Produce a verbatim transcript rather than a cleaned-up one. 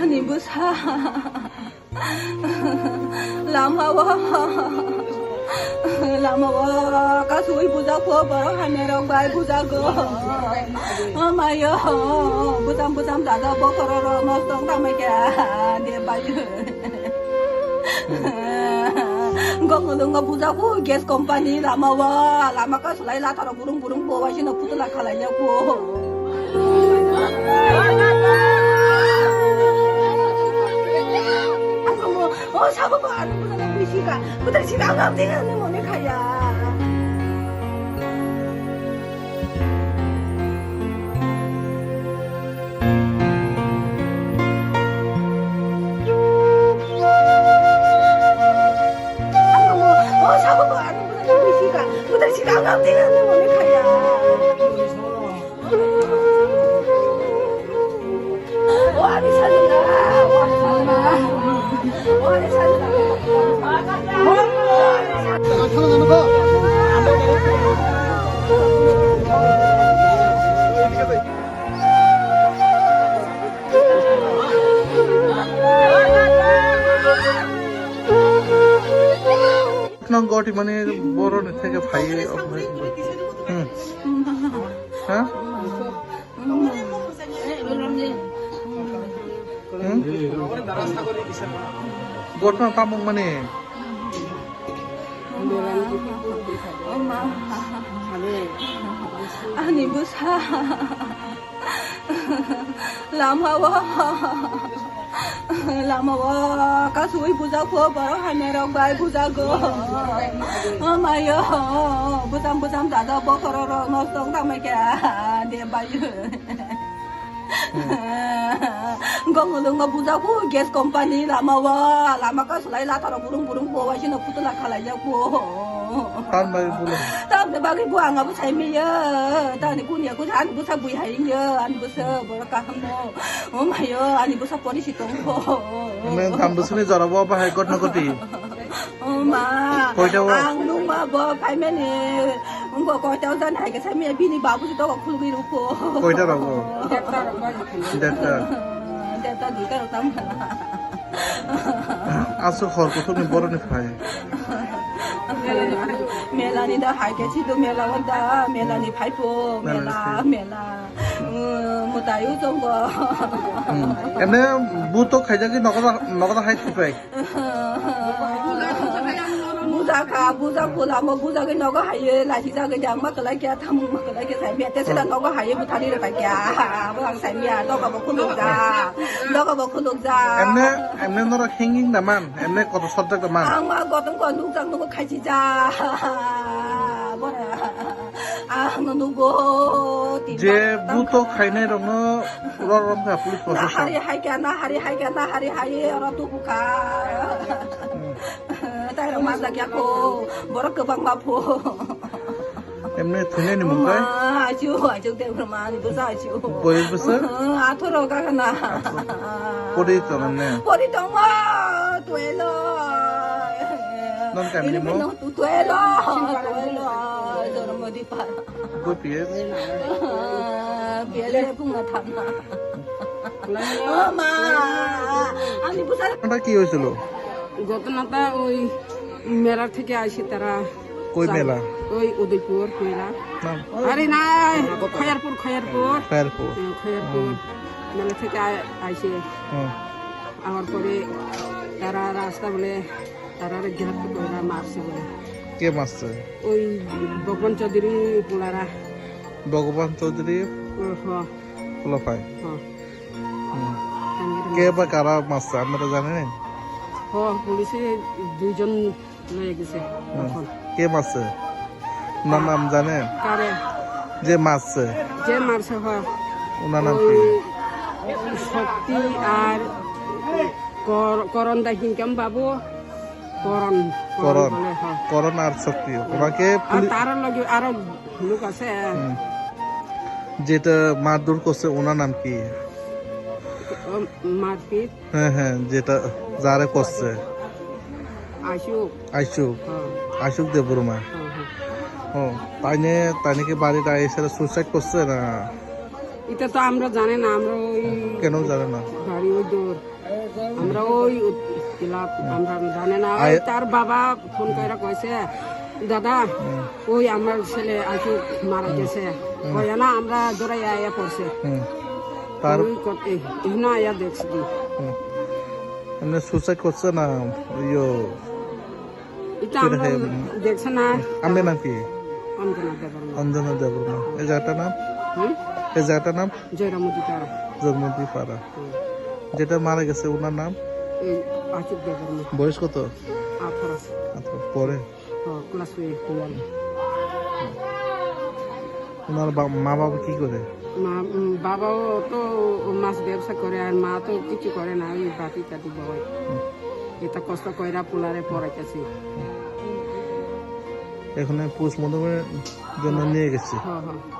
Ani bwsa. Lama o. Lama o. Kasui bujak o, borok hamya rok bai bujak o. O mayo. Bujam bujam dada bokhoro rok nosto wng tangmai kha. De bai. Gongolungo bujak o, gas company lama o. Lama kasulai latharo burung burung bo waisino putula khalai ya o. O sabo ko anu buta na bisi ka, buta si ka ngam de ngam ne mone khaya. O sabo ko anu buta na bisi ka, buta si ka ngam de ngam ne mone khaya. Nang goti mani boroni theke phai. Hmm. Ha? Hmm? Gotno tamung mani. Ani bwsa. Lama o. Lama o kasui bujak o, borok hamya rok bai bujak o. O mayo, bujam bujam dada bokhoro rok nosto wng tangmai kha. De bai. Gongolungo bujak o, gas company lama o, lama kasulai latharo burung burung bo waisino putula khalai ya o. Tamni bagwi bo? Tamni bagwi bo ang abo sai maya. Tani kuni aku ani bwsa bui hai ya, ani bwsa borok kaham no. O mayo, ani bwsa pori si tong kho. Nang tam bwsani jora bo bahai gotno goti. O ma. Koita o? Ang nung ma bo phai mani. Ngo koita o jan hai ke sai maya bini babu si to khulgi ruko. Koita rogo? Detta. Detta duita rok tam. Aswk hor kuthukni boroni phai. Melani da hai khe sido mela o da, melani phai pho, mela, mela. Mwtai o tongo. Hmm. Ene buto khaijagwi nogo da, nogo da hai thupai. Buja kha, buja pula mo buja gwi nogo hai, lachi jagwi jang ma kwlai kya, thamung ma kwlai kya, sai mete sila nogo hai, buthani rwtai kya. Bo ang sai mia, nogo bo khuluk ja. Nogo bo khuluk ja. Emne, emne norok hanging da man, emne koto subject da man. Ang ma gotong ko nukjak nugo khachi ja. Bora. Ang nugo. Je buto khainai rokno ror rom kha police protection. Na hari hai kya, na hari hai kya, na hari hai oro tu buka. Tai rok ma jak ya ko. Borok kwbang ma pho. Emne thwinani mung kai? Ma, achu, achu, Debra ma, ani bwsa achu. Boyos bwsa? Athoro ka kana. Pori tongo ne? Pori tongo, twelo. Non kam ni mo? Twelo, twelo, jormo di par. Go P S? P S le punga thamna. O ma, ani bwsa. Anda ki hoyesilo? ঘটনাটা ওই মেলা থেকে আসে তারা। কই মেলা? ওই উদয়পুর মেলা। না। আরে না, খয়ারপুর, খয়ারপুর। খয়ারপুর। হ্যাঁ, খয়ারপুর। হুম। মেলা থেকে আ-, আসে। হুম। আমার পরে তারা রাস্তা বলে, তারা ঘাত করে মারছে বলে। কে মারছে? ওই ভগবান চৌধুরী পোলারা। ভগবান চৌধুরী? ও, হ। পোলাপাই? হ। হুম। আমি কে বা কারা মারছে আপনারা জানেন? হ, পুলিশে দুইজন লয়ে গেছে হুম। তখন। কে মারছে? ওনার নাম জানেন? কারে? যে মারছে। যে মারছে, হ। ওনার নাম কি? ওই শক্তি আর কর-, করণ দা হিংকাম বাবু, করণ, করণ করণ। বলে, হ। করণ আর শক্তি। হুম। ওনাকে আর পুলি- তার লগে আরো লোক আছে। হুম। যেটা মারধর করছে, ওনার নাম কি? ও, মারপিট। হ্যাঁ, হ্যাঁ, যেটা যারে করছে। আইসুক। আইসুক। হ্যাঁ। আইসুক দেববর্মা। হ্যাঁ, হ্যাঁ। ও, তাই নিয়ে, তাই নাকি বাড়িটা এসে সুইসাইড করছে না? এটা তো আমরা জানি না, আমরা ওই কেন জানে না? বাড়ি ওই দূর। আমরা ওই উত-, ক্লাব, আমরা জানে না। ওই আয়- তার বাবা ফোন করে কইছে, "দাদা, হুম। ওই আমার ছেলে আজকে মারা হুম। গেছে।" হুম। কইয়া না, আমরা দৌড়াইয়া আইয়া পড়ছে। হুম। তার ওই কত-, এই, এখানে আইয়া দেখছি। হুম। এমনি সুইসাইড করছে না? ইয়ো, এটা সেটা আমরা হয়ে দেখছি না। আপনার নাম কি? অঞ্জনা দেববর্মা। অঞ্জনা দেববর্মা। এই জায়গাটার নাম? হুম? এই জায়গাটার নাম? জয়রামতি পাড়া। জয়রামতি পাড়া। হুম। যেটা মারা গেছে ওনার নাম? এই আশিক দেববর্মা। বয়স কত? আঠারো। আঠারো। পড়ে? ও, ক্লাস এইট পড়ে। ওনার বা-, মা বাবা কি করে? মা, উম, বাবাও তো মাছ ব্যবসা করে, আর মা তো কিছু করে না, ওই বাটি টাটি বয়। হুম। এটা কষ্ট কইরা পোলারে পড়াইতেছি। এখন পোস্টমর্টমের জন্য নিয়ে গেছে। হ্যাঁ, হ্যাঁ।